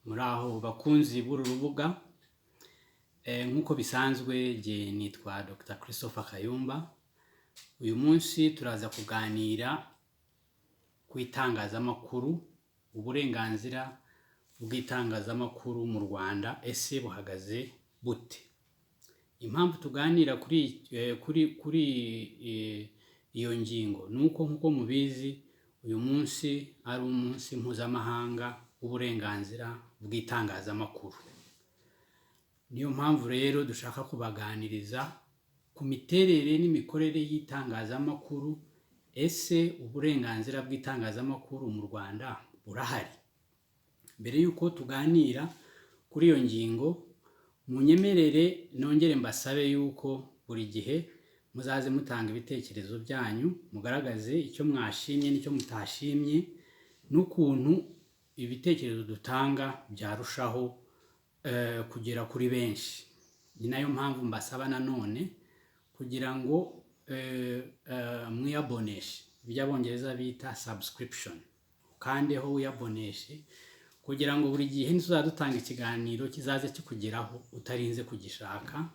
Muraho bakunzi b'uru rubuga. Nk'uko bisanzwe, jye nitwa Dr Christopher Kayumba. Uyu munsi turaza kuganira ku itangazamakuru, uburenganzira bw'itangazamakuru mu Rwanda, ese buhagaze bute? Impamvu tuganira kuri iyo ngingo ni uko, nk'uko mubizi, uyu munsi ari umunsi mpuzamahanga w'uburenganzira bw'itangazamakuru. Niyo mpamvu rero dushaka kubaganiriza ku miterere n'imikorere y'itangazamakuru. Ese uburenganzira bw'itangazamakuru mu Rwanda burahari? Mbere y'uko tuganira kuri iyo ngingo, munyemerere nongere mbasabe yuko buri gihe muzaze mutanga ibitekerezo byanyu, mugaragaze icyo mwashimye n'icyo mutashimye n'ukuntu ibitekerezo dutanga byarushaho kugera kuri benshi. Ni nayo mpamvu mbasaba nanone kugira ngo mwiyaboneshe, ibyo Abongereza bita subscription, ukandeho wiyaboneshe kugira ngo buri gihe nituzajya dutanga ikiganiro kizaze kikugeraho utarinze kugishaka.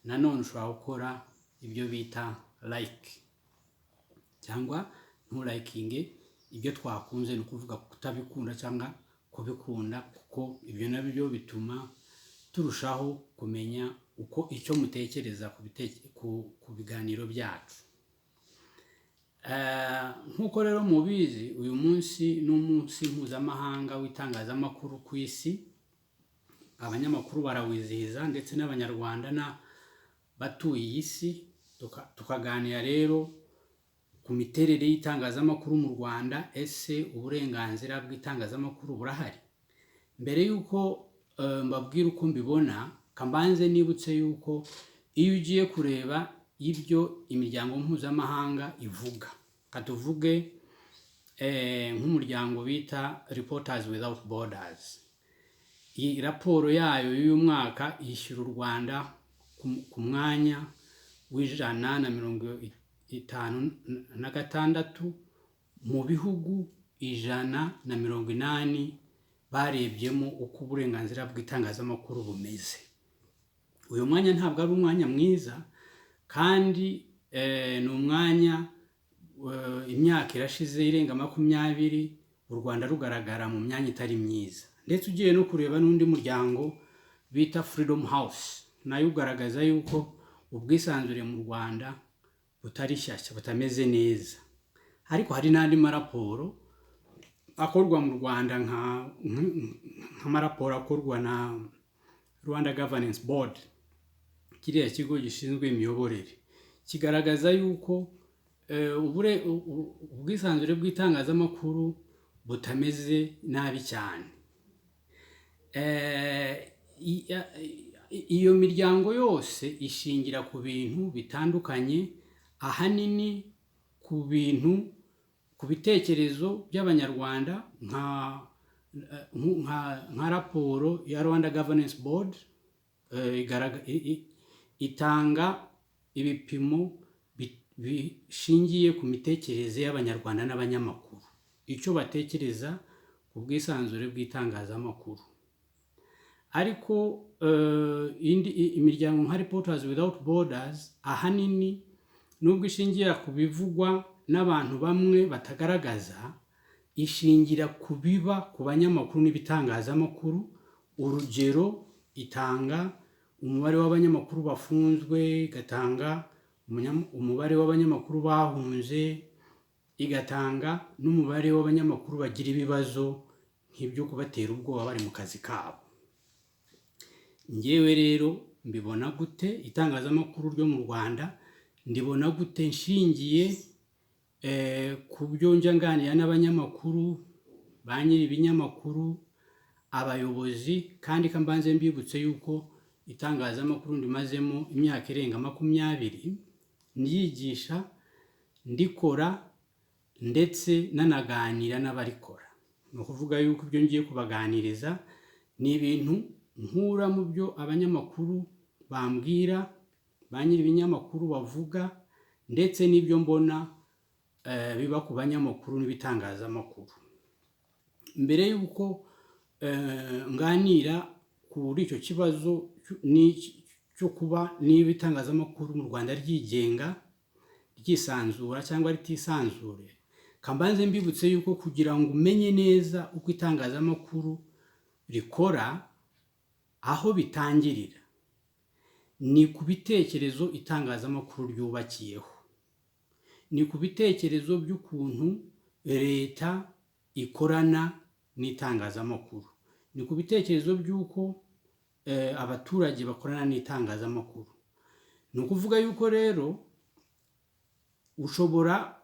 Nanone ushobora gukora ibyo bita like cyangwa nturayikinge ibyo twakunze, ni ukuvuga kutabikunda cyangwa kubikunda, kuko ibyo nabyo bituma turushaho kumenya uko icyo mutekereza ku biganiro byacu. Nk'uko rero mubizi, uyu munsi ni umunsi mpuzamahanga w'itangazamakuru ku isi. Abanyamakuru barawizihiza, ndetse n'Abanyarwanda n'abatuye iyi si. Tukaganira rero ku miterere y'itangazamakuru mu Rwanda. Ese uburenganzira bw'itangazamakuru burahari? Mbere y'uko mbabwira uko mbibona, kambanze nibutse yuko iyo ugiye kureba ibyo imiryango mpuzamahanga ivuga, katuvuge nk'umuryango bita Reporters Without Borders, iyi raporo yayo y'uyu mwaka ishyira u Rwanda ku mwanya wa 156 mu bihugu 180 barebyemo uko uburenganzira bw'itangazamakuru bumeze. Uyu mwanya ntabwo ari umwanya mwiza, kandi ni umwanya imyaka irashize irenga 20 u Rwanda rugaragara mu myanya itari myiza. Ndetse ugiye no kureba n'undi muryango bita Freedom House, nayo ugaragaza yuko ubwisanzure mu Rwanda butari shyashya, butameze neza. Ariko hari n'andi maraporo akorwa mu Rwanda, nk'amaraporo akorwa na Rwanda Governance Board, kiriya kigo gishinzwe imiyoborere, kigaragaza yuko ubwisanzure bw'itangazamakuru butameze nabi cyane. Iyo miryango yose ishingira ku bintu bitandukanye, ahanini ku bintu, ku bitekerezo by'Abanyarwanda, nka raporo ya Rwanda Governance Board itanga ibipimo bishingiye ku mitekerereze y'Abanyarwanda n'abanyamakuru, icyo batekereza ku bwisanzure bw'itangazamakuru. Ariko indi imiryango nka Reporters Without Borders, ahanini nubwo ishingira ku bivugwa n'abantu bamwe batagaragaza, ishingira ku biba ku banyamakuru n'ibitangazamakuru. Urugero, itanga umubare w'abanyamakuru bafunzwe, igatanga umubare w'abanyamakuru bahunze, igatanga n'umubare w'abanyamakuru bagira ibibazo nk'ibyo kubatera ubwoba bari mu kazi kabo. Njyewe rero mbibona gute? Itangazamakuru ryo mu Rwanda ndibona gute, nshingiye ku byo njya nganira n'abanyamakuru, ba nyiri ibinyamakuru, abayobozi? Kandi ka mbanze mbibutse yuko itangazamakuru ndimazemo imyaka irenga 20, ndyigisha, ndikora, ndetse nanaganira n'abarikora. Ni ukuvuga yuko ibyo ngiye kubaganiriza ni ibintu nkura mu byo abanyamakuru bambwira, ba nyiri ibinyamakuru bavuga, ndetse n'ibyo mbona biba ku banyamakuru n'ibitangazamakuru. Mbere y'uko nganira kuri icyo kibazo cyo kuba niba itangazamakuru mu Rwanda ryigenga, ryisanzura cyangwa ritisanzure, kambanze mbibutse yuko kugira ngo umenye neza uko itangazamakuru rikora, aho bitangirira ni ku bitekerezo itangazamakuru ryubakiyeho, ni ku bitekerezo by'ukuntu leta ikorana n'itangazamakuru, ni ku bitekerezo by'uko abaturage bakorana n'itangazamakuru. Ni ukuvuga yuko rero ushobora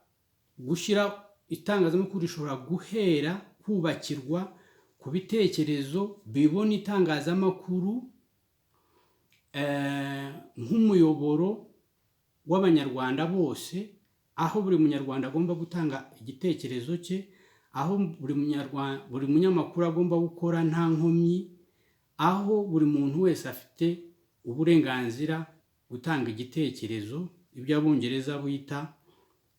gushyira itangazamakuru rishobora guhera kubakirwa ku bitekerezo bibona itangazamakuru nk'umuyoboro w'Abanyarwanda bose, aho buri munyarwanda agomba gutanga igitekerezo cye, aho buri munyamakuru agomba gukora nta nkomyi, aho buri muntu wese afite uburenganzira gutanga igitekerezo, ibyo Abongereza bita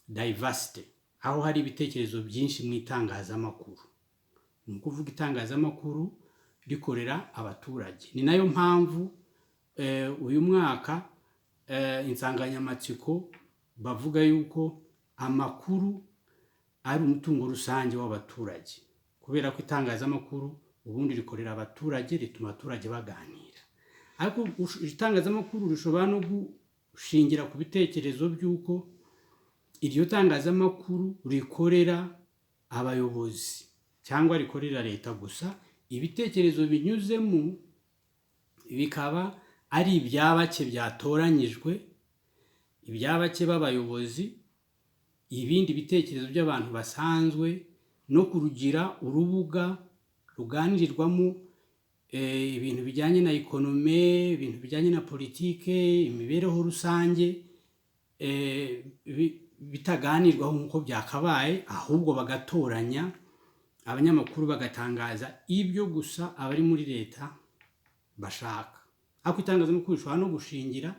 diversity, aho hari ibitekerezo byinshi mu itangazamakuru. Ni ukuvuga itangazamakuru rikorera abaturage. Ni nayo mpamvu uyu mwaka insanganyamatsiko bavuga yuko amakuru ari umutungo rusange w'abaturage, kubera ko itangazamakuru ubundi rikorera abaturage, rituma abaturage baganira. Ariko itangazamakuru rishobora no gushingira ku bitekerezo by'uko iryo tangazamakuru rikorera abayobozi cyangwa rikorera leta gusa, ibitekerezo binyuzemo bikaba ari ibya bake byatoranyijwe, ibya bake b'abayobozi, ibindi bitekerezo by'abantu basanzwe, no kurugira urubuga ruganirirwamo ibintu bijyanye na économie, ibintu bijyanye na politike, imibereho rusange, bitaganirwaho nk'uko byakabaye, ahubwo bagatoranya, abanyamakuru bagatangaza ibyo gusa abari muri leta bashaka. Ariko itangazamakuru rishobora no gushingira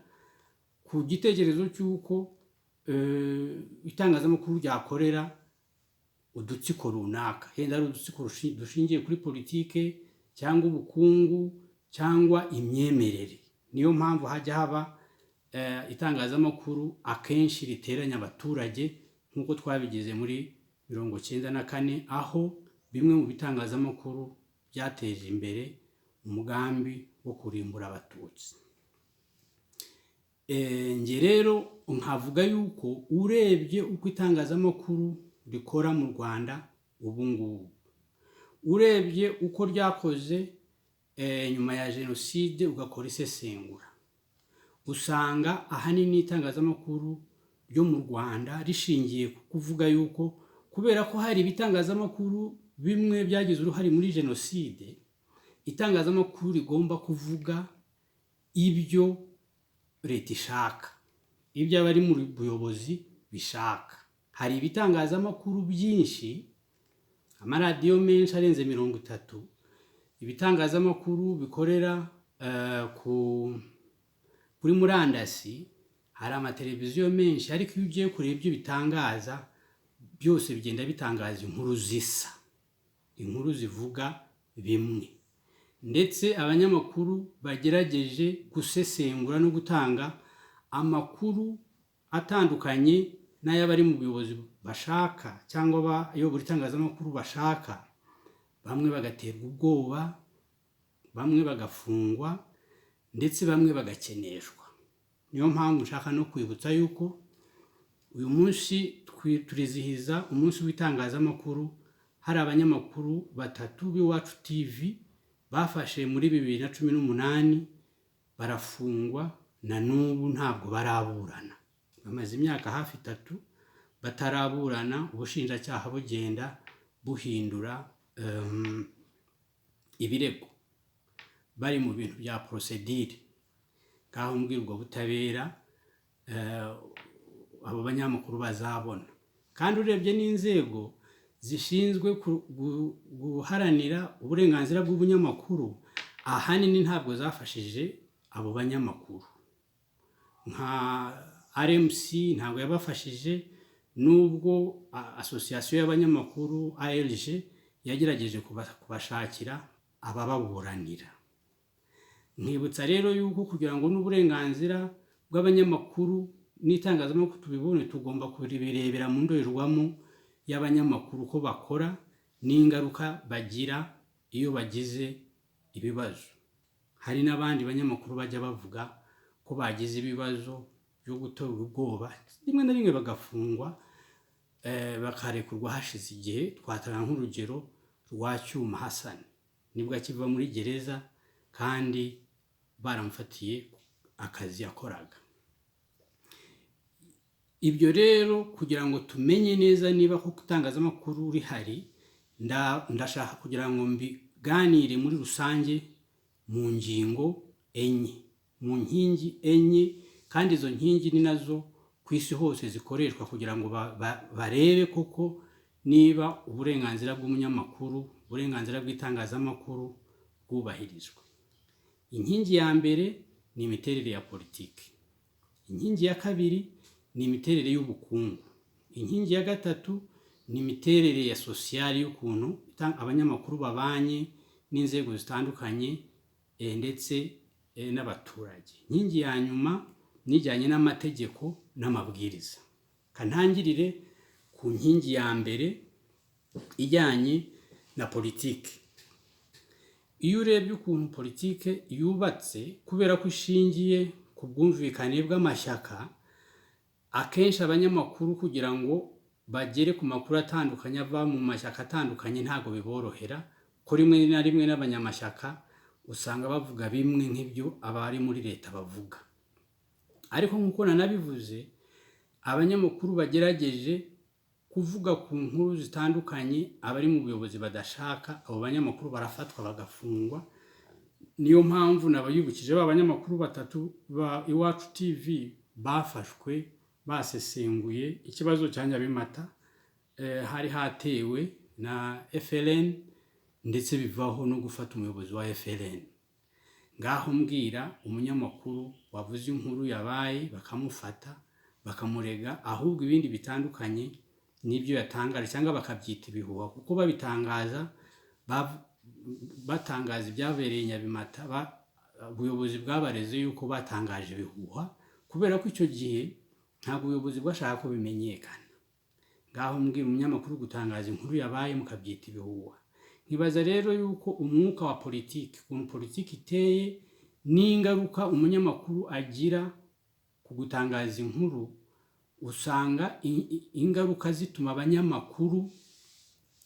ku gitekerezo cy'uko itangazamakuru ryakorera udutsiko runaka, yenda ari udutsiko dushingiye kuri politike cyangwa ubukungu cyangwa imyemerere. Niyo mpamvu hajya haba itangazamakuru akenshi riteranya abaturage, nk'uko twabigize muri 94, aho bimwe mu bitangazamakuru byateje imbere umugambi wo kurimbura Abatutsi. Njye rero nkavuga yuko urebye uko itangazamakuru rikora mu Rwanda ubu ngubu, urebye uko ryakoze nyuma ya jenoside, ugakora isesengura, usanga ahanini itangazamakuru ryo mu Rwanda rishingiye ku kuvuga yuko kubera ko hari ibitangazamakuru bimwe byagize uruhare muri jenoside, itangazamakuru rigomba kuvuga ibyo leta ishaka, ibyo abari mu buyobozi bishaka. Hari ibitangazamakuru byinshi, amaradiyo menshi arenze 30, ibitangazamakuru bikorera kuri murandasi, hari amateleviziyo menshi, ariko iyo ugiye kureba ibyo bitangaza byose, bigenda bitangaza inkuru zisa, inkuru zivuga bimwe. Ndetse abanyamakuru bagerageje gusesengura no gutanga amakuru atandukanye n'ay'abari mu buyobozi bashaka cyangwa abayobora itangazamakuru bashaka, bamwe bagaterwa ubwoba, bamwe bagafungwa, ndetse bamwe bagakeneshwa. Niyo mpamvu nshaka no kwibutsa yuko uyu munsi turizihiza umunsi w'itangazamakuru, hari abanyamakuru batatu b'Iwacu TV bafashe muri 2018 barafungwa, na n'ubu ntabwo baraburana. Bamaze imyaka hafi 3 bataraburana, ubushinjacyaha bugenda buhindura ibirego, bari mu bintu bya procédure. Ngaho mbwira ubwo butabera abo banyamakuru bazabona. Kandi urebye n'inzego zishinzwe guharanira uburenganzira bw'ubunyamakuru, ahanini ntabwo zafashije abo banyamakuru. Nka RMC ntabwo yabafashije, nubwo association y'abanyamakuru ARJ yagerageje kubashakira. abababuranira. Nkibutsa rero yuko kugira ngo n'uburenganzira bw'abanyamakuru n'itangazamakuru tubibone, tugomba kubirebera mu ndorerwamo y'abanyamakuru, uko bakora n'ingaruka bagira iyo bagize ibibazo. Hari n'abandi banyamakuru bajya bavuga ko bagize ibibazo byo guterwa ubwoba, rimwe na rimwe bagafungwa, bakarekurwa hashize igihe. Twatanga nk'urugero rwa Cyuma Hassan, nibwo akiva muri gereza kandi baramufatiye akazi yakoraga. Ibyo rero kugira ngo tumenye neza niba koko itangazamakuru rihari, ndashaka kugira ngo mbiganire muri rusange mu ngingo enye, mu nkingi enye, kandi izo nkingi ni nazo ku isi hose zikoreshwa kugira ngo barebe koko niba uburenganzira bw'umunyamakuru, uburenganzira bw'itangazamakuru bwubahirizwa. Inkingi ya mbere ni imiterere ya politiki. Inkingi ya kabiri ni imiterere y'ubukungu. Inkingi ya gatatu ni imiterere ya sosiyali, y'ukuntu abanyamakuru babanye n'inzego zitandukanye ndetse n'abaturage. Inkingi ya nyuma nijyanye n'amategeko n'amabwiriza. Kantangirire ku nkingi ya mbere ijyanye na politiki. Iyo urebye ukuntu politiki yubatse, kubera ko ishingiye ku bwumvikane bw'amashyaka, akenshi abanyamakuru kugira ngo bagere ku makuru atandukanye ava mu mashyaka atandukanye ntabwo biborohera, ko rimwe na rimwe n'abanyamashyaka usanga bavuga bimwe nk'ibyo abari muri leta bavuga. Ariko nk'uko nanabivuze, abanyamakuru bagerageje kuvuga ku nkuru zitandukanye abari mu buyobozi badashaka, abo banyamakuru barafatwa bagafungwa. Niyo mpamvu nabayibukije ba banyamakuru batatu ba Iwacu TV bafashwe basesenguye ikibazo cya Nyabimata, hari hatewe na FLN, ndetse bivaho no gufata umuyobozi wa FLN. Ngaho mbwira umunyamakuru wavuze inkuru yabaye bakamufata bakamurega ahubwo ibindi bitandukanye n'ibyo yatangaje, cyangwa bakabyita ibihuha, kuko babitangaza batangaza ibyabereye Nyabimata, ubuyobozi bwabareze yuko batangaje ibihuha, kubera ko icyo gihe ntabwo ubuyobozi bwashaka ko bimenyekana. Ngaho mbwira umunyamakuru gutangaza inkuru yabaye mukabyita ibihuha. Nkibaza rero yuko umwuka wa politiki, ukuntu politiki iteye n'ingaruka umunyamakuru agira ku gutangaza inkuru, usanga ingaruka zituma abanyamakuru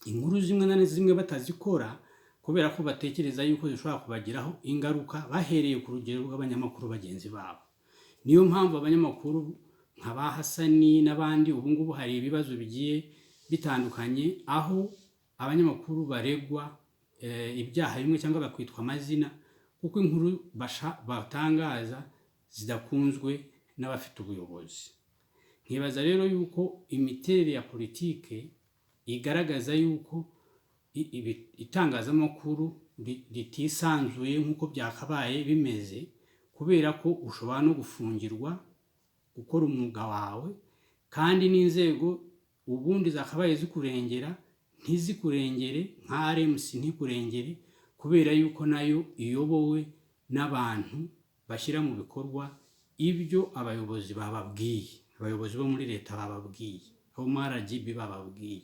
inkuru zimwe na zimwe batazikora, kubera ko batekereza yuko zishobora kubagiraho ingaruka, bahereye ku rugero rw'abanyamakuru bagenzi babo. Niyo mpamvu abanyamakuru nka ba Hasani n'abandi, ubu ngubu hari ibibazo bigiye bitandukanye aho abanyamakuru baregwa ibyaha bimwe cyangwa bakwitwa amazina, kuko inkuru batangaza zidakunzwe n'abafite ubuyobozi. Nkibaza rero yuko imiterere ya politike igaragaza yuko itangazamakuru ritisanzuye nk'uko byakabaye bimeze, kubera ko ushobora no gufungirwa gukora umwuga wawe, kandi n'inzego ubundi zakabaye zikurengera ntizikurengere, nka RMC ntikurengere, kubera yuko nayo iyobowe n'abantu bashyira mu bikorwa ibyo abayobozi bababwiye, abayobozi bo muri leta bababwiye, abo muri RGB bababwiye.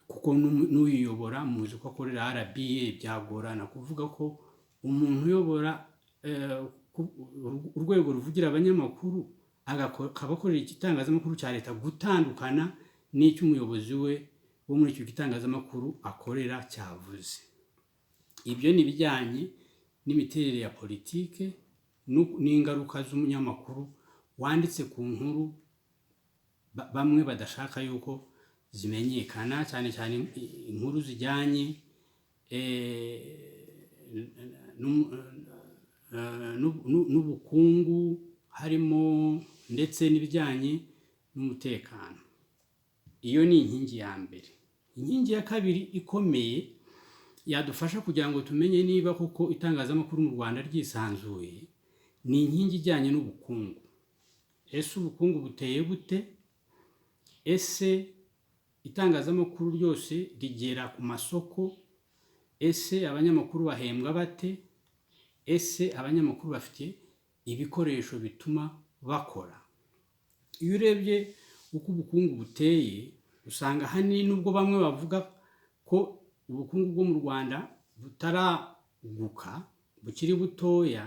Kuko n'uyiyobora muzi ko akorera RBA, byagorana kuvuga ko umuntu uyobora urwego ruvugira abanyamakuru akaba akorera igitangazamakuru cya leta gutandukana n'icyo umuyobozi we wo muri icyo gitangazamakuru akorera cyavuze. Ibyo ni ibijyanye n'imiterere ya politike n'ingaruka z'umunyamakuru wanditse ku nkuru bamwe badashaka yuko zimenyekana, cyane cyane inkuru zijyanye n'ubukungu, harimo ndetse n'ibijyanye n'umutekano. Iyo ni inkingi ya mbere. Inkingi ya kabiri ikomeye yadufasha kugira ngo tumenye niba koko itangazamakuru mu Rwanda ryisanzuye ni inkingi ijyanye n'ubukungu. Ese ubukungu buteye bute? Ese itangazamakuru ryose rigera ku masoko? Ese abanyamakuru bahembwa bate? Ese abanyamakuru bafite ibikoresho bituma bakora? Iyo urebye uko ubukungu buteye, usanga ahanini, nubwo bamwe bavuga ko ubukungu bwo mu Rwanda butaraguka, bukiri butoya,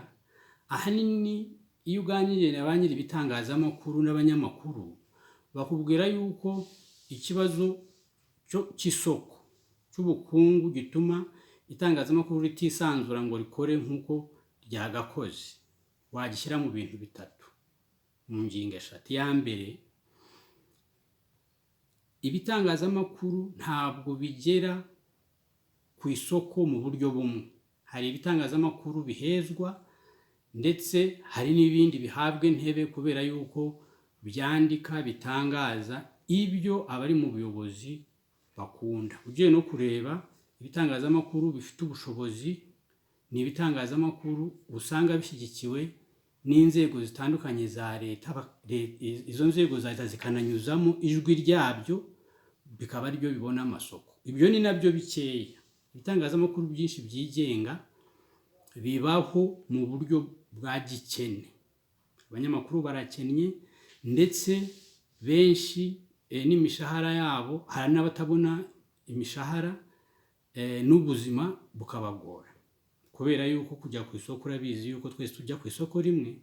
ahanini iyo uganiriye na ba nyiri ibitangazamakuru n'abanyamakuru, bakubwira yuko ikibazo cy'isoko cy'ubukungu gituma itangazamakuru ritisanzura ngo rikore nk'uko ryagakoze, wagishyira mu bintu bitatu, mu ngingo eshatu. Iya mbere, ibitangazamakuru ntabwo bigera ku isoko mu buryo bumwe. Hari ibitangazamakuru bihezwa, ndetse hari n'ibindi bihabwa intebe kubera yuko byandika, bitangaza ibyo abari mu buyobozi bakunda. Ugiye no kureba, ibitangazamakuru bifite ubushobozi ni ibitangazamakuru usanga bishyigikiwe n'inzego zitandukanye za leta, izo nzego za leta zikananyuzamo ijwi ryabyo, bikaba aribyo bibona amasoko. Ibyo ni nabyo bikeya. Ibitangazamakuru byinshi byigenga bibaho mu buryo bwa gikene. Abanyamakuru barakennye, ndetse benshi n'imishahara yabo, hari n'abatabona imishahara, n'ubuzima bukabagora kubera yuko kujya ku isoko, urabizi yuko twese tujya ku isoko rimwe,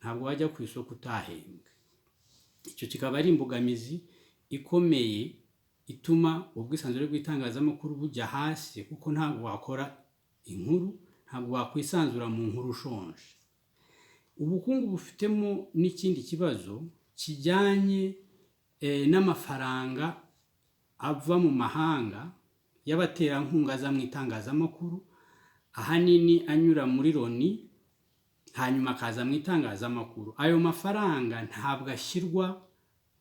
ntabwo wajya ku isoko utahembwe. Icyo kikaba ari imbogamizi ikomeye ituma ubwisanzure bw'itangazamakuru bujya hasi, kuko ntabwo wakora inkuru, ntabwo wakwisanzura mu nkuru ushonje. Ubukungu bufitemo n'ikindi kibazo kijyanye n'amafaranga ava mu mahanga y'abaterankunga aza mu itangazamakuru, ahanini anyura muri Loni, hanyuma akaza mu itangazamakuru. Ayo mafaranga ntabwo ashyirwa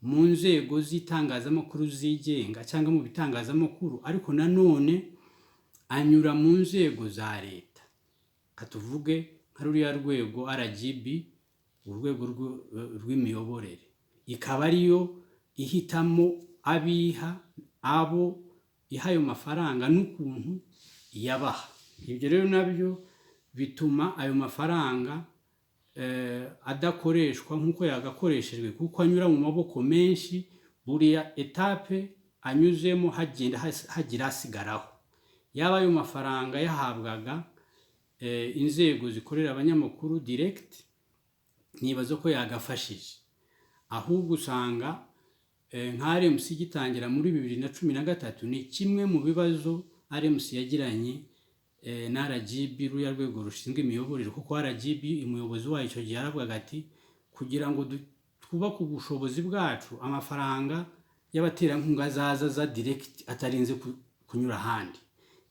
mu nzego z'itangazamakuru zigenga cyangwa mu bitangazamakuru, ariko nanone anyura mu nzego za leta. Tuvuge nka ruriya rwego RGB, urwego rw'imiyoborere, ikaba ariyo ihitamo abiha, abo iha ayo mafaranga n'ukuntu iyabaha. Ibyo rero nabyo bituma ayo mafaranga adakoreshwa nk'uko yagakoreshejwe, kuko anyura mu maboko menshi. Buriya étape anyuzemo hagenda hagira hasigaraho. Yaba ayo mafaranga yahabwaga inzego zikorera abanyamakuru direct, nibaza ko yagafashije. Ahubwo usanga nka RMC igitangira muri 2013, ni kimwe mu bibazo RMC yagiranye na RGB, ruriya rwego rushinzwe imiyoborere, kuko RGB, umuyobozi wayo icyo gihe yaravugaga ati: "Kugira ngo twubake ubushobozi bwacu, amafaranga y'abaterankunga azaza aza direct, atarinze kunyura ahandi."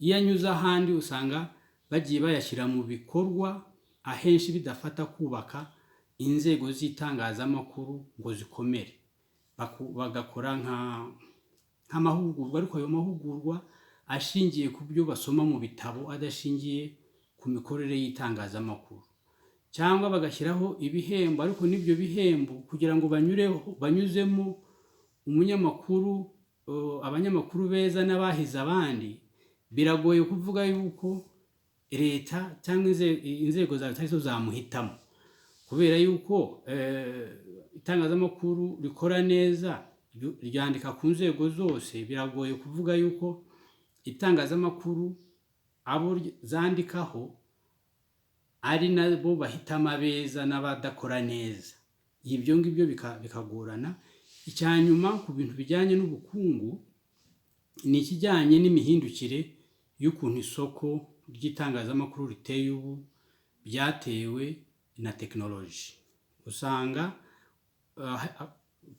Iyo anyuze ahandi, usanga bagiye bayashyira mu bikorwa ahenshi bidafata kubaka inzego z'itangazamakuru ngo zikomere. Bagakora nk'amahugurwa, ariko ayo mahugurwa ashingiye ku byo basoma mu bitabo, adashingiye ku mikorere y'itangazamakuru, cyangwa bagashyiraho ibihembo, ariko n'ibyo bihembo kugira ngo banyureho, banyuzemo umunyamakuru, abanyamakuru beza n'abahize abandi, biragoye kuvuga yuko leta cyangwa inzego za leta arizo zamuhitamo, kubera yuko itangazamakuru rikora neza ryandika ku nzego zose. Biragoye kuvuga yuko itangazamakuru abo zandikaho ari nabo bahitamo abeza n'abadakora neza. Ibyo ngibyo bikagorana. Icya nyuma ku bintu bijyanye n'ubukungu ni ikijyanye n'imihindukire y'ukuntu isoko ry'itangazamakuru riteye ubu, byatewe na tekinoloji. Usanga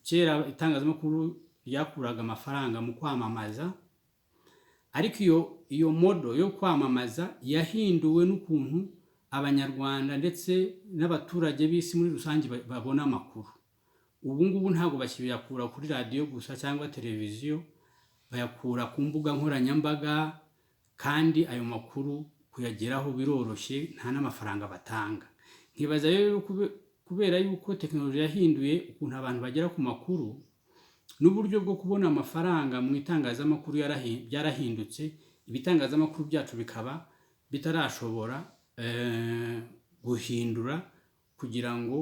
kera itangazamakuru ryakuraga amafaranga mu kwamamaza, ariko iyo model yo kwamamaza yahinduwe n'ukuntu Abanyarwanda ndetse n'abaturage b'isi muri rusange babona amakuru. Ubu ngubu ntabwo bakiyakura kuri radiyo gusa cyangwa televiziyo, bayakura ku mbuga nkoranyambaga, kandi ayo makuru kuyageraho biroroshye, nta n'amafaranga batanga. Nkibaza rero, kubera yuko tekinoloji yahinduye ukuntu abantu bagera ku makuru, n'uburyo bwo kubona amafaranga mu itangazamakuru byarahindutse. Ibitangazamakuru byacu bikaba bitarashobora guhindura kugira ngo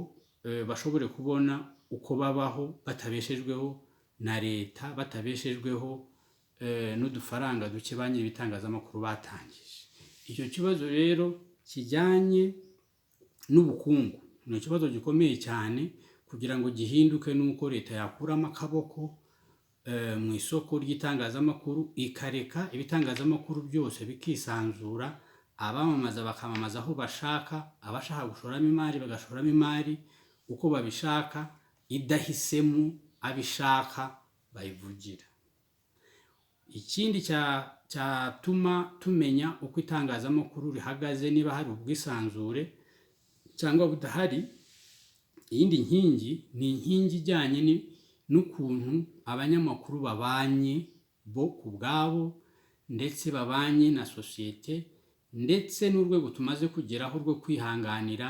bashobore kubona uko babaho batabeshejweho na leta, batabeshejweho n'udufaranga duke ba nyiri ibitangazamakuru batangije. Icyo kibazo rero kijyanye n'ubukungu ni ikibazo gikomeye cyane. Kugira ngo gihinduke nuko leta yakuramo akaboko mu isoko ry'itangazamakuru, ikareka ibitangazamakuru byose bikisanzura, abamamaza bakamamaza aho bashaka, abashaka gushoramo imari bagashoramo imari uko babishaka, idahisemo abishaka bayivugira. Ikindi cyatuma tumenya uko itangazamakuru rihagaze, niba hari ubwisanzure cyangwa budahari, iyindi nkingi ni inkingi ijyanye n'ukuntu abanyamakuru babanye bo ku bwabo, ndetse babanye na sosiyete, ndetse n'urwego tumaze kugeraho rwo kwihanganira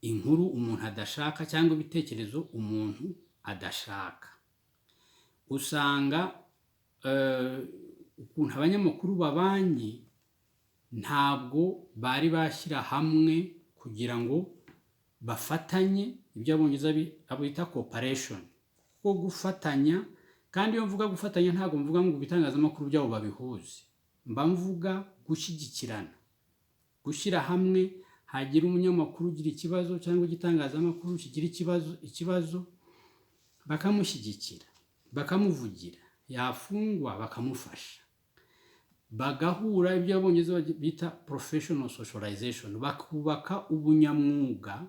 inkuru umuntu adashaka cyangwa ibitekerezo umuntu adashaka. Usanga ukuntu abanyamakuru babanye, ntabwo bari bashyira hamwe kugira ngo bafatanye, ibyo Abongereza bita cooperation, kuko gufatanya. Kandi iyo mvuga gufatanya, ntabwo mvuga ngo ibitangazamakuru byabo babihuze, mba mvuga gushyigikirana, gushyira hamwe. Hagira umunyamakuru ugira ikibazo cyangwa igitangazamakuru kigira ikibazo, bakamushyigikira, bakamuvugira, yafungwa bakamufasha, bagahura, ibyo Abongereza bita professional socialization, bakubaka ubunyamwuga,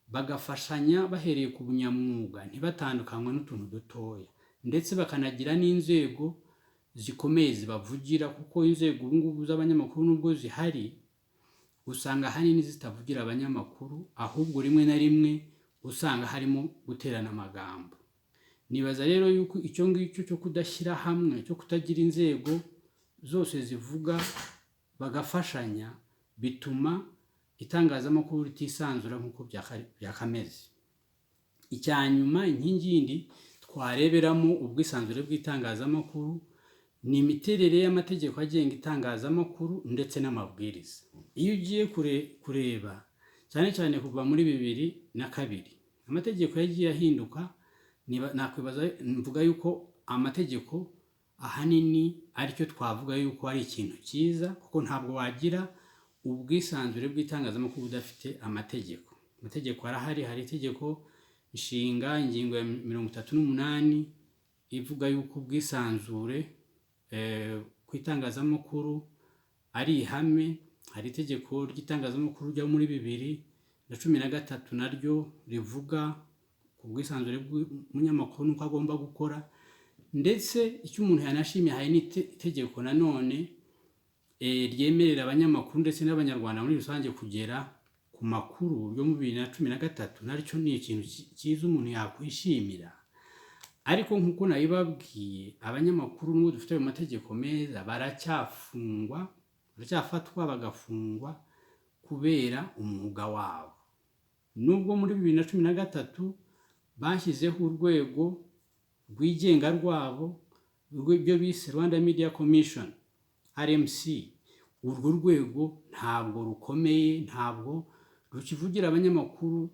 bagafashanya bahereye ku bunyamwuga, ntibatandukanywe n'utuntu dutoya, ndetse bakanagira n'inzego zikomeye zibavugira, kuko inzego ubu ngubu z'abanyamakuru, nubwo zihari, usanga ahanini zitavugira abanyamakuru, ahubwo rimwe na rimwe usanga harimo guterana amagambo. Nibaza rero yuko icyo ngicyo cyo kudashyira hamwe, cyo kutagira inzego zose zivuga bagafashanya, bituma itangazamakuru ritisanzura nk'uko byakameze. Icya nyuma, inkingi yindi twareberamo ubwisanzure bw'itangazamakuru, ni imiterere y'amategeko agenga itangazamakuru ndetse n'amabwiriza. Iyo ugiye kureba, cyane cyane kuva muri 2002, amategeko yagiye ahinduka. Nakwibaza mvuga yuko amategeko ahanini aricyo twavuga yuko ari ikintu cyiza, kuko ntabwo wagira ubwisanzure bw'itangazamakuru budafite amategeko. Amategeko arahari. Hari itegeko nshinga, ingingo ya 38, ivuga yuko ubwisanzure ku itangazamakuru ari ihame. Hari itegeko ry'itangazamakuru ryo muri 2013, naryo rivuga ku bwisanzure bw'umunyamakuru n'uko agomba gukora. Ndetse icyo umuntu yanashimye, hari n'itegeko nanone ryemerera abanyamakuru ndetse n'Abanyarwanda muri rusange kugera ku makuru, ryo mu 2013. Naryo ni ikintu cyiza umuntu yakwishimira. Ariko nk'uko nabibabwiye, abanyamakuru, nubwo dufite ayo mategeko meza, baracyafungwa, baracyafatwa bagafungwa kubera umwuga wabo. Nubwo muri 2013 bashyizeho urwego rwigenga rwabo, rw'ibyo bise Rwanda Media Commission, RMC, urwo rwego ntabwo rukomeye, ntabwo rukivugira abanyamakuru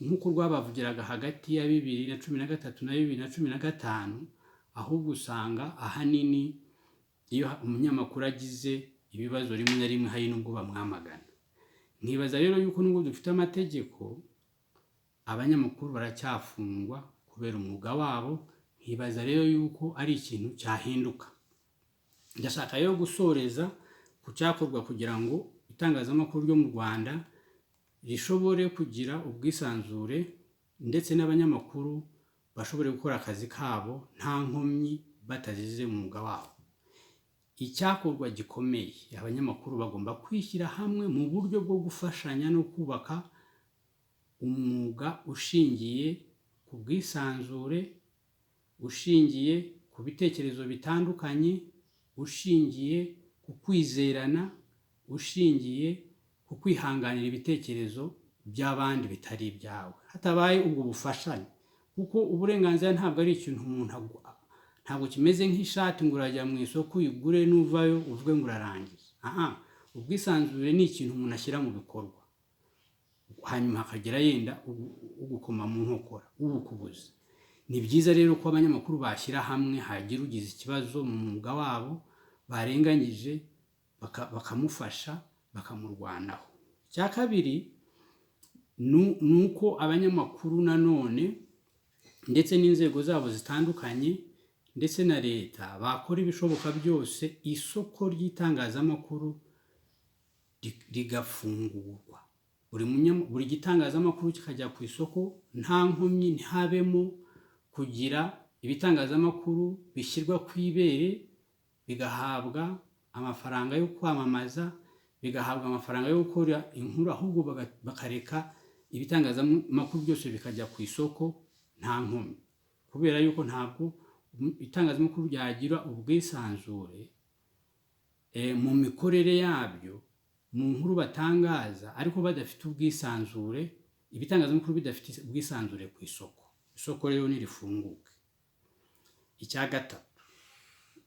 nk'uko rwabavugiraga hagati ya 2013 na 2015. Ahubwo usanga ahanini iyo umunyamakuru agize ibibazo, rimwe na rimwe hari n'ubwo bamwamagana. Nkibaza rero yuko nubwo dufite amategeko, abanyamakuru baracyafungwa kubera umwuga wabo. Nkibaza rero yuko ari ikintu cyahinduka. Ndashaka rero gusoreza ku cyakorwa kugira ngo itangazamakuru ryo mu Rwanda rishobore kugira ubwisanzure, ndetse n'abanyamakuru bashobore gukora akazi kabo nta nkomyi, batazize umwuga wabo. Icyakorwa gikomeye, abanyamakuru bagomba kwishyira hamwe mu buryo bwo gufashanya no kubaka umwuga ushingiye ku bwisanzure, ushingiye ku bitekerezo bitandukanye, ushingiye ku kwizerana, ushingiye ku kwihanganira ibitekerezo by'abandi bitari ibyawe. Hatabaye ubwo bufashanye, kuko uburenganzira ntabwo ari ikintu umuntu Ntabwo kimeze nk'ishati ngo urajya mu isoko uyigure, nuvayo uvuge ngo urarangiza. Aha ubwisanzure ni ikintu umuntu ashyira mu bikorwa, hanyuma hakagera yenda ugukoma mu nkokora, ubukubuza. Ni byiza rero ko abanyamakuru bashyira hamwe, hagira ugize ikibazo mu mwuga wabo barenganyije, bakamufasha, bakamurwanaho. Icya kabiri ni uko abanyamakuru nanone ndetse n'inzego zabo zitandukanye ndetse na leta bakora ibishoboka byose isoko ry'itangazamakuru rigafungurwa, buri gitangazamakuru kikajya ku isoko nta nkomyi, ntihabemo kugira ibitangazamakuru bishyirwa ku ibere, bigahabwa amafaranga yo kwamamaza, bigahabwa amafaranga yo gukora inkuru, ahubwo bakareka ibitangazamakuru byose bikajya ku isoko nta nkomyi, kubera yuko ntabwo itangazamakuru ryagira ubwisanzure mu mikorere yabyo, mu nkuru batangaza, ariko badafite ubwisanzure, ibitangazamakuru bidafite ubwisanzure ku isoko. Isoko rero nirifunguke. Icya gatatu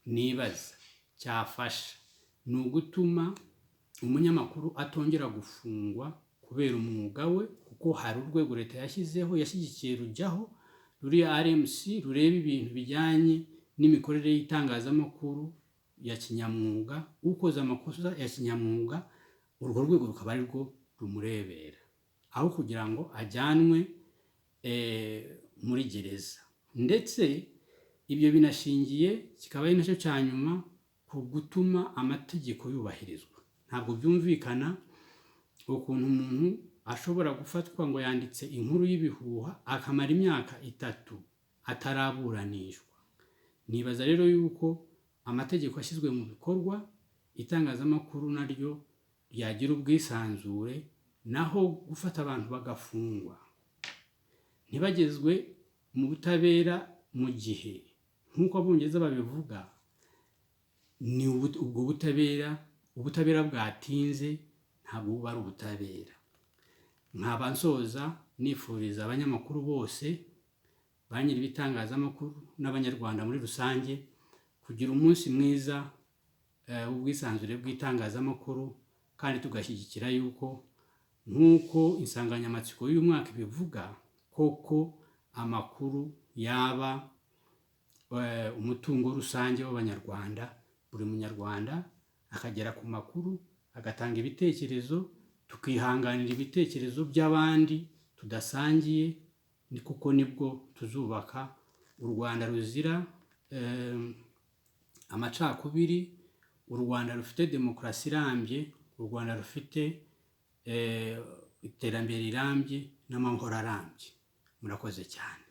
nibaza cyafasha ni ugutuma umunyamakuru atongera gufungwa kubera umwuga we, kuko hari urwego leta yashyizeho, yashyigikiye, rujyaho, ruriya RMC, rureba ibintu bijyanye n'imikorere y'itangazamakuru ya kinyamwuga. Ukoze amakosa ya kinyamwuga, urwo rwego rukaba ari rwo rumurebera aho kugira ngo ajyanwe muri gereza. Ndetse ibyo binashingiye, kikaba ari nacyo cya nyuma, ku gutuma amategeko yubahirizwa. Ntabwo byumvikana ukuntu umuntu ashobora gufatwa ngo yanditse inkuru y'ibihuha, akamara imyaka 3 ataraburanishwa. Nibaza rero yuko amategeko ashyizwe mu bikorwa, itangazamakuru naryo ryagira ubwisanzure, naho gufata abantu bagafungwa ntibagezwe mu butabera mu gihe, nk'uko Abongereza babivuga, ni ubwo butabera, ubutabera bwatinze ntabwo buba ari ubutabera. Nkaba nsoza nifuriza abanyamakuru bose, ba nyiri ibitangazamakuru n'Abanyarwanda muri rusange, kugira umunsi mwiza w'ubwisanzure bw'itangazamakuru, kandi tugashyigikira yuko, nk'uko insanganyamatsiko y'uyu mwaka ibivuga, koko amakuru yaba umutungo rusange w'Abanyarwanda, buri munyarwanda akagera ku makuru, agatanga ibitekerezo, tukihanganira ibitekerezo by'abandi tudasangiye, ni kuko nibwo tuzubaka u Rwanda ruzira amacakubiri, u Rwanda rufite demokarasi irambye, u Rwanda rufite iterambere rirambye n'amahoro arambye. Murakoze cyane.